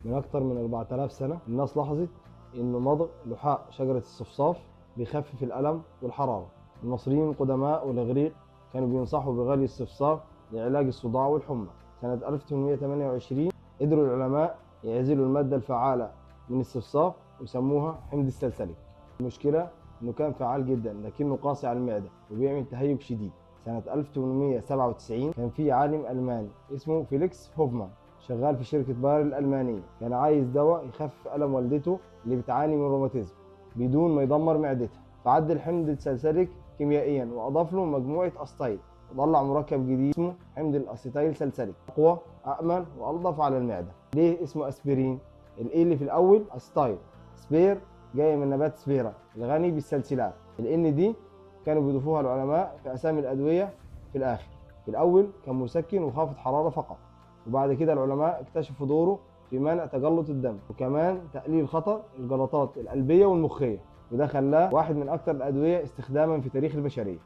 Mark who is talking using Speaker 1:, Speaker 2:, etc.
Speaker 1: من أكتر من 4000 سنة الناس لاحظت إن مضغ لحاء شجرة الصفصاف بيخفف الألم والحرارة. المصريين القدماء والإغريق كانوا بينصحوا بغلي الصفصاف لعلاج الصداع والحمى. سنة 1828 قدروا العلماء يعزلوا المادة الفعالة من الصفصاف وسموها حمض الساليسيليك. المشكلة إنه كان فعال جدا لكنه قاسي على المعدة وبيعمل تهيج شديد. سنة 1897 كان في عالم ألماني اسمه فيليكس هوفمان شغال في شركة باير الألمانية، كان عايز دواء يخفف ألم والدته اللي بتعاني من روماتيزم بدون ما يدمر معدتها. فعدل حمض الساليسيليك كيميائيا وأضاف له مجموعة أستيل وطلع مركب جديد اسمه حمض الأسيتيل ساليسيليك، أقوى أأمن وألطف على المعدة. ليه اسمه أسبرين؟ ال A اللي في الأول acetyl، spir جاية من نبات سبيرا الغني بالسلسلات. ال N دي كانوا بيضيفوها العلماء في أسامي الأدوية في الآخر. في الأول كان مسكن وخافض حرارة فقط، وبعد كده العلماء اكتشفوا دوره في منع تجلط الدم وكمان تقليل خطر الجلطات القلبية والمخية، وده خلاه واحد من أكثر الأدوية استخداما في تاريخ البشرية.